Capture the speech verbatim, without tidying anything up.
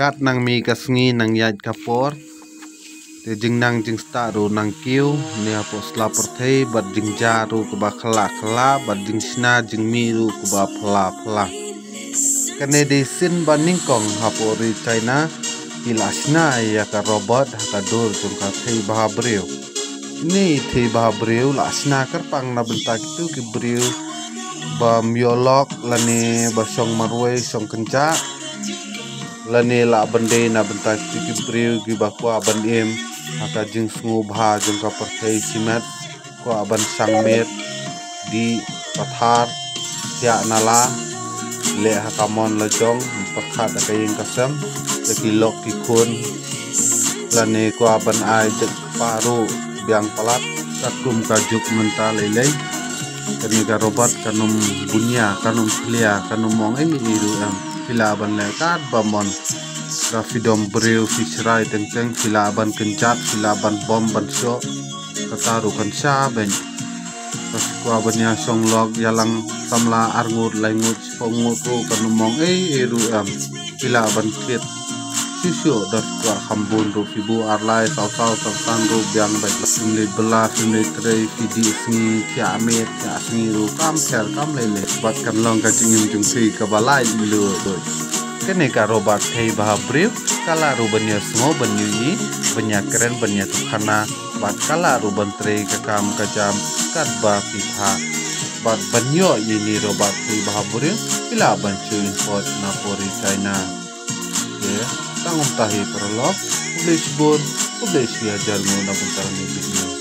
Kat nang mih ka sngi nang ïaid ka por. Te jingnang jingstad ruh nang kiew ne hapoh sla pyrthei bad jingja ruh kaba khlak khlak bad jingshna jingmih ruh kaba phylla phylla. Kane dei sien ba nyngkong hapoh ri China ki la shna ïa ka robot ha ka dur jong ka thei bha briew. Ine i thei bha briew la shna kyrpang na bynta kitu ki briew bym ïoh lok lane ba shong marwei shong kynjah. Lane lah ban dei na bynta kitu ki briew kiba kwah ban im ha ka jingsngewbha jong ka pyrthei shimet, kwah ban shang miet, dih, pathar, thiah nala, leh ha ka mon la jong, pyrkhat ha ka ïing ka sem, da ki lok ki khun, lane kwah ban ai jait kpa ruh biang palat, katkum ka juk mynta lei lei. Kane ka robot kan ym bunia, kan ym khlia, kan ym ong ei ei ruh em. Phi lah ban leh katba mon. Ka phi dom briew phi shrai teng teng, phi lah ban kynjat, phi lah ban bom ban shoh. Kata ruh kan sha beiñ. Ka phi kwah ban ïa shong lok ïa lang samla ar ngut lai ngut shiphew ngut ruh kan ym ong ei ei ruh em. Phi lah ban kit. Shuh shuh da phi kwah kham bun ruh phi buh ar lai saw saw san san ruh biang bad phim leit bylla phim leit trei phi dih sngi thiah miet thiah sngi ruh kam pher kam lei lei bad kan long ka jingim jong phi kaba laitluid. Kane ka robot thei bha briew ka lah ruh ban ïa sngew ban ïohi ban ïa kren ban ïa tukhana bad ka lah ruh ban trei ka kam ka jam katba phi phah. Bad ban ïoh ïa ine i robot thei bha briew phi lah ban shu import na pori China. Te tang kumta hi paralok, khublei shibun, khublei shi hajar nguh na bynta kane ka video.